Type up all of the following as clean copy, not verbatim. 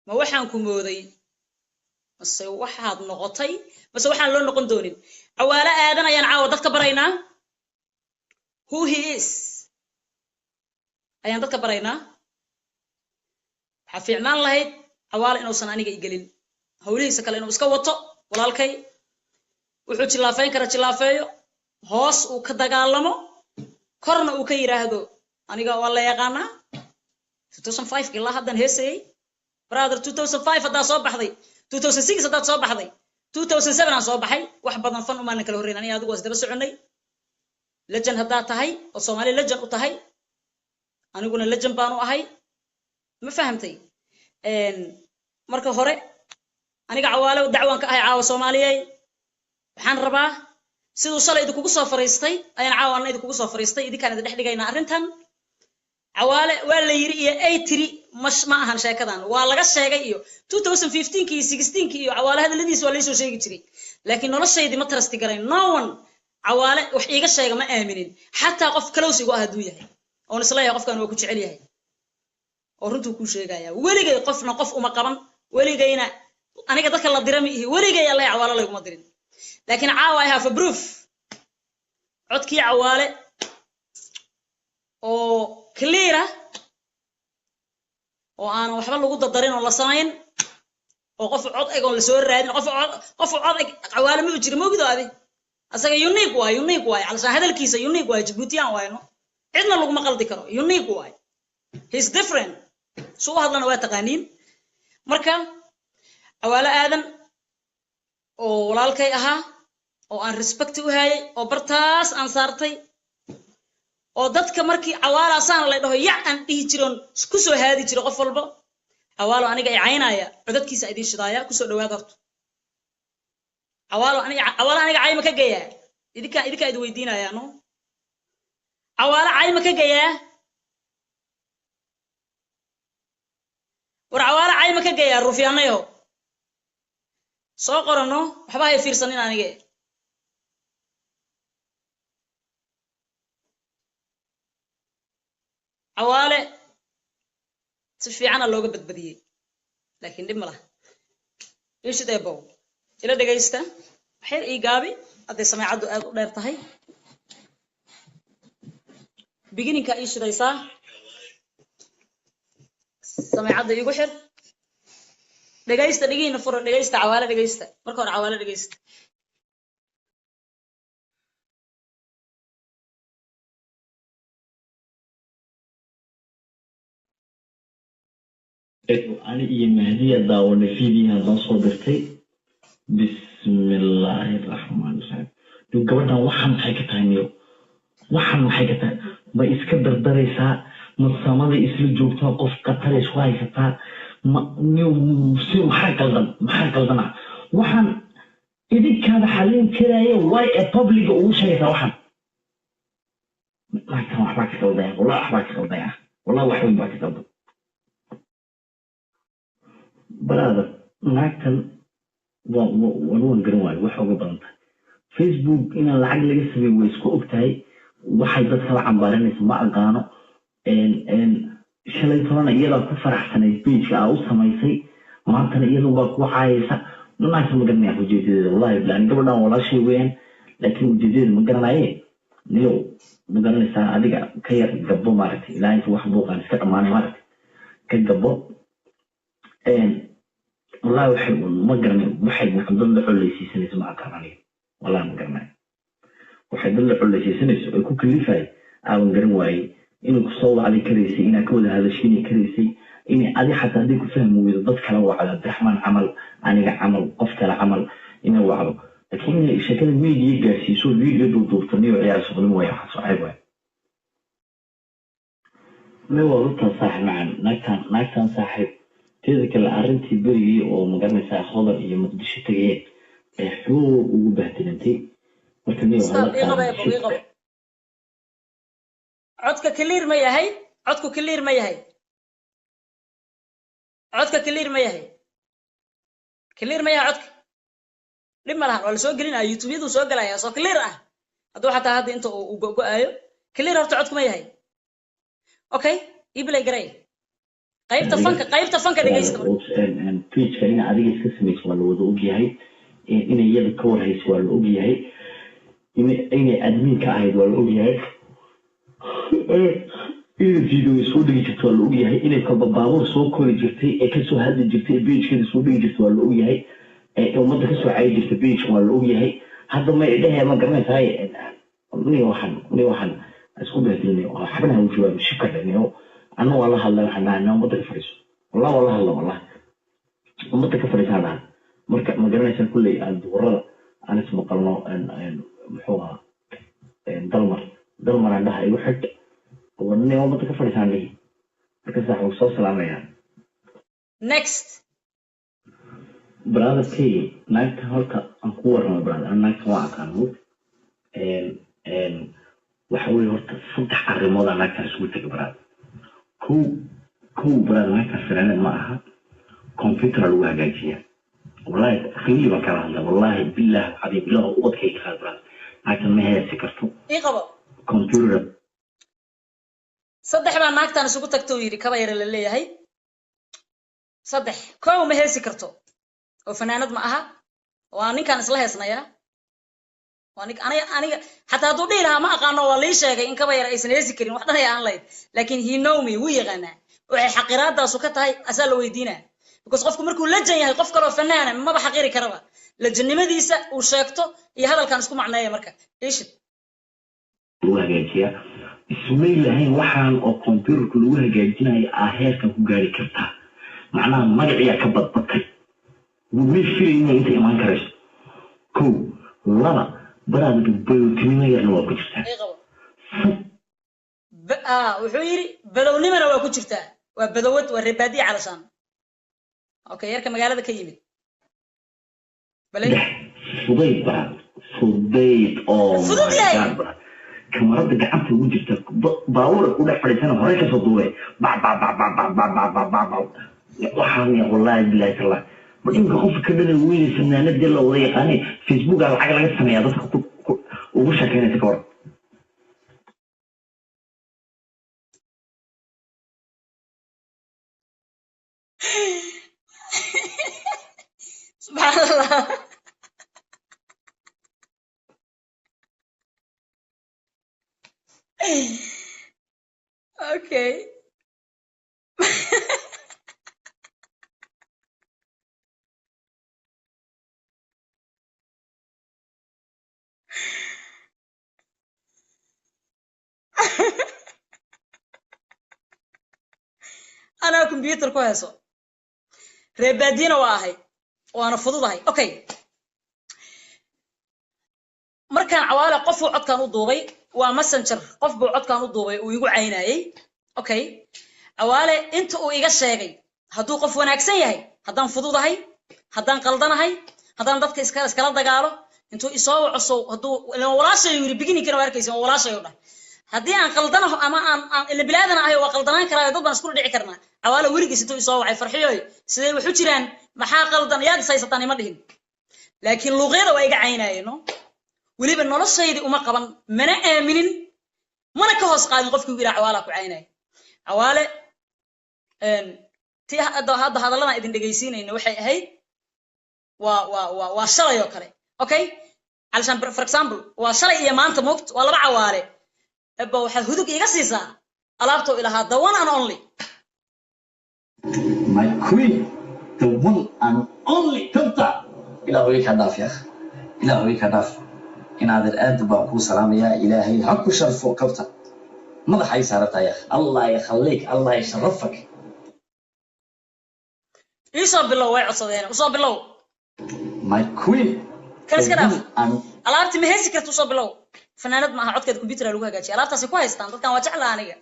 Ma waxaan ku mooday mase waxaad noqotay mase waxaan loo noqon doonin? Cawaale Aadan ayaan caawa dadka baraynaa. Who he is ayaan dadka baraynaa. Waxaa fiicnaan lahayd Cawaale inuusan aniga igelin, howlihiisa kale inuu iska wato. Walaalkay wuxuu jillaafeyn kara jillaafeeyo, hoos uu ka dagaalamo, korna uu ka yidhaahdo aniga waa la yaqaanaa. 2005 ilaa haddan heesayay. Brother, 2005 haddaad soo baxday, 2006 haddaad soo baxday, 2007 aan soo baxay, wax badan fan umaanan kala horreyn. Aniga adigu waa isdaba soconnay. Legend haddaad tahay oo Soomaali legend u tahay, aniguna legend baanu ahay. Ma fahamtay? Marka hore aniga Cawaale dacwaan ka ahay caawa. Soomaaliyey, waxaan rabaa siduu shalay idinkugu soo fariistay ayaan caawa anna idinkugu soo fariistay. Idinkaan idin dhex dhigaynaa arrintan. Cawaale waa la yiri iyo ay tiri mash ma ahan. Sheekadan waa laga sheegay iyo 2015 iyo 16 iyo Cawaale hadalladiisa waa laysoo sheegi jiray, laakiin noloshaydii ma trust garayn. No one Cawaale wax iiga sheega ma aaminin, xataa qof close igu ah hadduu yahay oon isleeyahay qofkan waa ku jecel yahay oo runtuu kuu sheegaya. Weligay qofna qof uma qaban, weligayna aniga dadka la dira ma ihi. Weligay Allah Cawaale layguma dirin, laakiin caawa I have a proof, codkii Cawaale oo clear ah oo aanan waxba lagu dadarin oo la samayn oo qof cod eg oon lasoo raadin. Qof cod eg Cawaale ma u jira, mogido adi asaga unique waay, unique waay calashaan hadalkiisa unique waay. Jabuutiyaan waay, no, cidna laguma qaldi karo. Unique waay, he's different. Su u hadlana waa taqaaniin. Marka Cawaale Aadan oo walaalkay ahaa oo aan respect u hayay oo bartaas aan saartay oo dadka markii Cawaala asaana la dhaho yac aan dhihi jiroon kusoo haadi jiro, qof walba Cawaalo aniga i caynaya codadkiisa idiin shidaaya. Kusoo dhawaad horta. Cawaalo aniga, Cawaalo aniga cayma ka geeyaa? Idinkaa idin weydiinaya, no? Cawaalo cayma ka geeyaa? War Cawaalo cayma ka geeyaa? Rufyaanayo soo qorano, waxba hay fiirsanin anige. Cawaale si fiicana looga badbadiyey, laakiin dhib ma laha. Ishid eebow ila dhegaysta. Waxyar ii gaabi hadday sameecaddu aad u dheer tahay. Beginning-ka ii shidaysaa, sameecadda iigu xir. Dhegaysta, dhegihiina fura, dhegaysta Cawaale, dhegaysta. Marka hore Cawaale dhegaysta. Ani iyo Mahdiya daawanay fiidiyaha noo soo dirtay. Bismillaahi raxmaani raxiim. Gabadhan waxan maxay ka tahay niyo? Waxan maxay ka tahay? Ma iska dardaraysaa? Ma samaday isla joogtaa? Qof qatar isku haysataa? Ma niyo si maxaa qaldan? Maxaa qaldana? Waxaan idinkaada xallin karaya, way ee public-ga ugu sheegaysaa waxan. Naagtan waxbaa ka qaldaya, wallah waxbaa ka qaldaya, wallah wax weyn baa ka qaldan. Brother, naagtan waan garan waayo wax uga badan tahay. Facebook inaan lacag laga sameey way isku og tahay. Waxay dadka la cambaarinaysa ma aqaano. Shalay tolana iyadaa ku faraxsanayd page-ka aa u samaysay, maantana iyadu baa ku caayaysa. Naagta ma garanaya ujeedadeeda, wallahi bilan. Gabadhan walaashay weeyaan, laakiin ujeedadeeda ma garanaye. Niyow, ma garanaysaa, adiga ka yar gabbo maaragtay, ilaa inta wax buuqaan iska dhammaanay maaragtay, ka gabbo. Wallahi waxay ma garanay waxay dad la coleysiisanayso, ma aqaan aniga, wallahi ma garanayo waxay dad la coleysiisanayso ay ku kalifay. Aaban garan waayey inuu kusoo wacdi karaysay, inaad ka wada hadashiini karaysay, inay adi xataa hadday ku fahmi weydo dad kala wacdo, Cabdiraxmaan camal, aniga camal, qof kale camal inay wacdo, laakiin inay sheekada media gaarsiiso, video duuduubto, niyo ciyaar suqlin waaya. Waxaas oo ceeb waaya. Ma waa runtaa saaxib macan. Naagtan saaxiib, teeda kale arrintii berigii oo magaranaysaa Hodan iyo Muqdisho tagayeen ee xoog ugu bahdilantay. Marka niyo Stop, ii qabo eebow, ii qabo. Codka clear ma yahay? Codku clear ma yahay? Codka clear ma yahay? Clear ma yahay codka? Dhib ma lahan, waa lasoo gelinaya, YouTube-yadu soo gelaya soo clear ah. Hadduu xataa hadda inta uu go-go-aayo, clear horta codku ma yahay? Okay, ii play garay. Qaybta fanka, qaybta fanka dhegeysta. Pageka ina adiga iska samayso waa la wada ogyahay, inay iyada ka warhayso waa la ogyahay, inay admin ka ahayd waa la ogyahay, inay video soo dhigi jirto waa la ogyahay, inay kolba baabuur soo kori jirtay ee kasoo hadli jirtay ee pagekeeda soo dhigi jirtay waa la ogyahay, ee ummadda kasoo cayi jirtay pageka waa la ogyahay. Hadda ma idhehe, ma garanaysaay? Ni waxaan isku bahdilnay, waxbana u jawaabay shibka dhaniyo. Anna waa la hadlay, waxaan dhahay ummadda ka fadhiiso, wallah waa la hadla, wallah ummadda ka fadhiisaan dhahan. Marka ma garanaysaa, kulley aan duhurada aan ismaqalno, muxuu ahaa, Dalmar, Dalmar aan dhaha igu xidh, nin ummadda ka fadhiisaan dhihi. Marka sax wuu soo salaamayaa. Next. Brotherkay, naagta horta aan ku warramo, brother, an naagtan waa aqaan. Mug waxa weye horta saddex arrimood aa naagtan isugu tegay, brother. Kow, brother, naagtan fanaanad ma aha, computer lagu hagaajiyaa. Wallahi really baan kala hadla, wallahi billah cadiim, ilaah ubadkayga qaad, brother, naagtan ma heesi karto. Ii qabo. Computer. Saddex baa naagtan isugu tagta uu yidhi kaba yara la leeyahay. Saddex: kow, ma heesi karto oo fanaanad ma aha. Waa ninkaan isla heesnayaa, waa nin aniga xataa hadduu dhihi lahaa ma aqaano, waa lii sheegay in kaba yara aysan heesi karin, wax dhanay aan lahayd, laakiin he know me, wuu yaqaanaa. Waxay xaqiraadaasu ka tahay asaa la weydiinaa, because qofku markuu lejan yahay, qof kaloo fanaana maba xaqiri karaba lejannimadiisa uu sheegto iyo hadalkan isku macneeya. Marka ishid. Lagu hagaajiyaa ismay lahayn waxaan oo computerka lagu hagaajinayo aa heerkan ku gaari kartaa. Macnaha magaciyaa ka badbatay, may filayna inta imaan karayso. Kow, laba, baraad badowtinimo yarna waa ku jirtaa. Ii qabo. Wuxuu yidhi badownimana waa ku jirtaa, waa badowad, waa reebaadiya calashaan. Okay, yarka magaalada ka yimid bale. Saddex, fudayd, baraad, fudayd oo Fudud yahay. My God, baraad, kamarada gacanta ugu jirta, baabuur ku dhex fadhiisana horey kasoo duubay, bac bac bac bac bac bac bac bac bac bac. Waxaan ya wallahi billahi tallah, ma imika qofka ka dhana weyne fanaanadii la wada yaqaanay, Facebooka lacag laga sameeyaa, dadka ugu sheekeynaysa ka waran? Subxaan Allah. Okay, anaa computer ku heeso, reebaadiyana waa ahay, waana fududahay. Okay, markaan Cawaale qofuu codkan u duubay, waa Messenger, qof buu codkan u duubay uu igu caynayey. Okay, Cawaale inta uu iga sheegay, hadduu qof wanaagsan yahay, haddaan fududahay, haddaan qaldanahay, haddaan dadka iska iskala dagaalo, intuu isoo waco sow hadduu ilaan walaashay yiri beginningkana waa arkaysa, waa walaashay u dhah. Haddii aan qaldanaho ama aan ila bilaadana ahay, waa qaldanaan karaa, dad baan isku dhici karnaa. Cawaale weligiis intuu isoo wacay, "Farxiyoy, sidee wax u jiraan? Maxaa qaldan? Yaad is haysataan?" ima dhihin, laakiin luuqyada waa iga caynayeen. No, weliba noloshaydii uma qaban, mana aaminin, mana ka hoos qaadin qofkii ugu yidhaha Cawaalaa ku caynaya. Cawaale tii hadda hadalladan idin dhegaysiinayna waxay ahayd waa shalay oo kale. Okay, calashaan for example waa shalay iyo maanta, mogt waa laba Cawaale. Eba waxaad hudug iiga siisaa alaabtoo ilahaa the one and only. My queen, the one and only Kabta. Ilaahu ii ka dhaaf ya akhi. Ilaahu ii ka dhaaf. Inaadan aad baan kuu salaamayaa. Ilaahay ha ku sharfo Kabta. Madaxa ay saarataa ya akhi. Allah yakhalliik, Allah yasharafak. Iisoo bilow, way codsadeen, usoo bilow. My queen, kan the iska dhaaf. one and Alaabti ma heesi karta, usoo bilow. Fanaanad maaha, codkeeda computer lagu hagaajiya, alaabtaasay ku haystaan dadkan waa jeclaa aniga.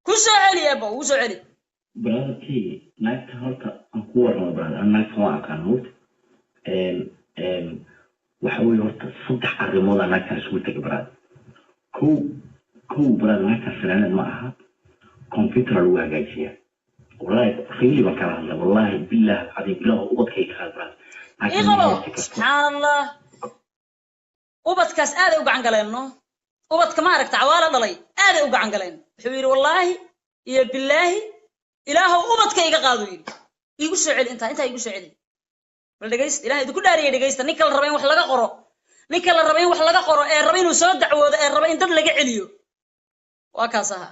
Ku soo celi ebo, ugu soo celi. Brotherkay, naagta horta aan ku warramo, brother, an naagtan waa aqaan. Mugta waxa weye horta saddex arrimood aa naagtan isugu tegay, brother. Kow, brother, naagtan fanaanad ma aha, computer lagu hagaajiyaa. Wallahi really baan kala hadla, wallahi billah cadiim, ilaah ubadkayga qaad, brother, ii naagtan ma qabo. heesi karto. Subxaan Allah, ubadkaas aaday u gacan galeen. No, ubadka ma aragta Cawaala dhalay aaday u gacan galeen. Wuxuu yidhi wallaahi iyo bilaahi Ilaahow ubadka iga qaado yidhi, iigu soo celi intaa, intaa iigu soo celi. Bal dhegaysta, Ilahay idinku dhaariyay, dhegaysta. Ninka la raba in wax laga qoro, ninka la raba in wax laga qoro ee raba inuu soo dacwoodo ee raba in dad laga celiyo, waa kaas ahaa.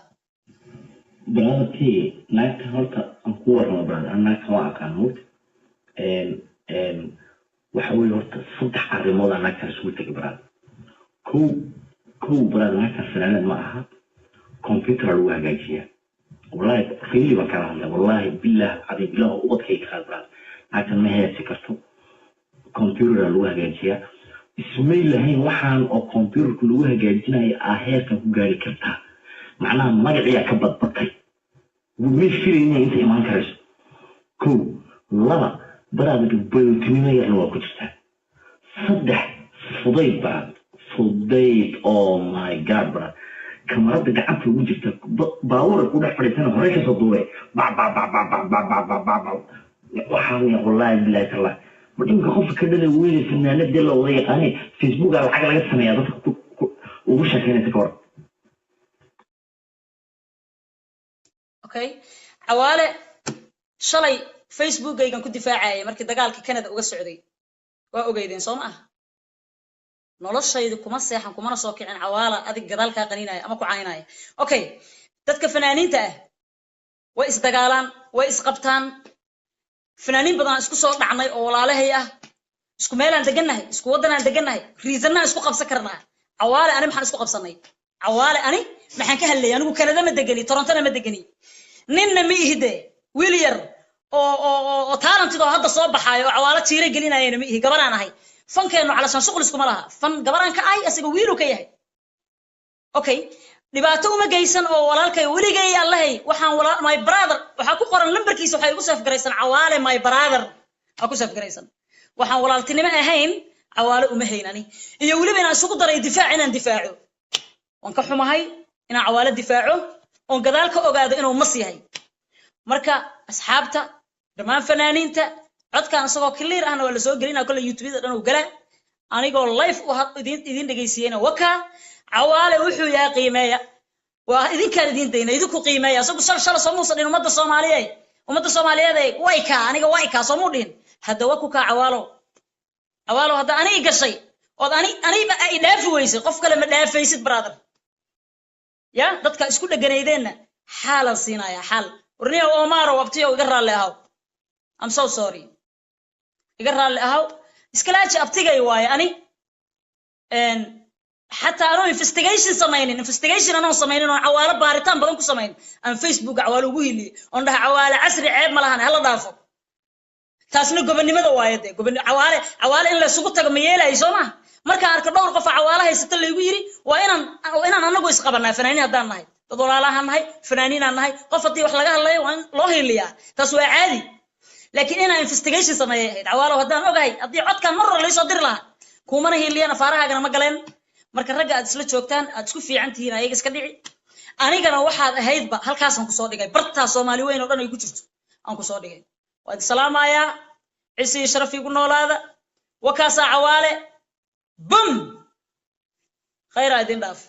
Brotherkii, naagta horta aan ku warramo, brother, an naagta waan aqaan mugta. Waxa weeye horta saddex arrimood aa naagtan isugu tegay, brother. Kow, brother, naagtan fanaanad ma aha, computer lagu hagaajiyaa. Wallahi, really baan kala hadlay, wallahi billah cadiim, ilaah ubadkayga qaad, brother, naagtan ma heesi karto, computer lagu hagaajiyaa. Ismay lahayn waxaan oo computerka lagu hagaajinayo aa heerkan ku gaari kartaa. Macnaha magaciyaa ka badbatay, may filayna inta imaan karayso. Kow, laba, brother, bayootinimo yarna waa ku jirtaa. Saddex, fudayd, brother, fudayd. Oh my God, brother, kamarada gacanta ugu jirta, baabuura ku dhex fadhiisana, horey kasoo duubay, bac bac bac bac bac bac bac bac bac bac. Waxaa weya, wallahi billahi tallahi, ma dhimka qofka ka dhana weyne fanaanadee la wada yaqaanay, Facebooka lacag laga sameeyaa, dadka ugu sheekeynaysa ka waran. Okay, Cawaale shalay Facebookaygan ku difaacayay markii dagaalkii Canada uga socday, waa ogeydeen soo ma ah? Noloshaydu kuma seexan kumana soo kicin Cawaala adig gadaal kaa qaninaya ama ku caynaya. Okay, dadka fanaaniinta ah way isdagaalaan, way isqabtaan. Fanaaniin badan isku soo dhacnay oo walaalahay ah, isku meelaan degannahay, isku waddanaan degannahay, riisanaan isku qabsan karnaa. Cawaale ani maxaan isku qabsanay? Cawaale ani maxaan ka hadlayay? Anigu Kanada ma degani, Torontona ma degani, ninna ma ihide, wiil yar oo talented oo hadda soo baxaayo oo Cawaalo jiira gelinayana ma ihi, gabaraan ahay. Fankeennu calashaan shuqul iskuma laha, fan gabaraan ka ahay, asiga wiiluu ka yahay. Okay, dhibaato uma geysan oo walaalkay weligay Allahay waxaan walaa my brother waxaa ku qoran lambarkiisa, waxaa igu save garaysan Cawaale my brother waxaa ku save garaysan. Waxaan walaaltinimo ahayn Cawaale uma hayn ani, iyo weliba inaan isugu daray difaac, inaan difaaco. Waan ka xumahay inaan Cawaale difaaco oon gadaal ka ogaado inuu mas yahay. Marka asxaabta dhammaan fanaaniinta, codkan isagoo clear ahna waa lasoo gelinaa kolle YouTubeyada dhan uu galaa, anigoo live u idin dhegaysiiyeyna. Wakaa Cawaale wuxuu yahay, qiimeeya, waa idinkaan idin dayna, idinku qiimeeya. Isagu shal shala soo muusa dhihin ummadda Soomaaliyeed, ummadda Soomaaliyeed ee way kaa, aniga way kaa soomuu dhihin. Hadda waa ku kaa Cawaalo. Cawaalo, hadda ani gashay ood ani aniba ay dhaafi weysay, qof kale ma dhaafaysid, brother. Ya dadka isku dheganaydeenna xaalan siinaya xaal. Warniya Omaro, abtiyo, iga raalli ahaw, I'm so sorry, iga raalli ahaw. Iskalaaji abtigay waaye. Ani xataa anoo investigation samaynin, investigation anoo samaynin oon Cawaalo baaritaan badan ku samayn, aan Facebook Cawaalo ugu hiliyey oon dhaha Cawaale casri ceeb ma lahan, hala dhaafo. Taasna gobonnimada waaye dee, gobon Cawaale. Cawaale in laysugu tago ma yeelayo soo maha? Markaan arko dhowr qof oo Cawaale haysata laygu yiri, waa inaan anagu isqabanaa. Fanaaniin haddaan nahay, dad walaalahaan nahay, fanaaniinaan nahay, qof haddii wax laga hadlayo waa in loo hiliyaa, taas waa caadi. Laakiin inaan investigation sameeyay ahayd. Cawaalow, haddaan ogahay, haddii codkan mar hore laysoo diri lahaa, kuumana hiliyeen, afaarahaagana ma galeen. Marka ragga aad isla joogtaan, aad isku fiican tihiin, ayaga iska dhici. Anigana waxaad ahaydba halkaasaan kusoo dhigay, bartaa Soomaali weyn oo dhan ay ku jirto aan kusoo dhigay. Waa idi salaamayaa, cisi iyo sharaf igu noolaada. Wakaasaa Cawaale bum, khayraa idin dhaaf.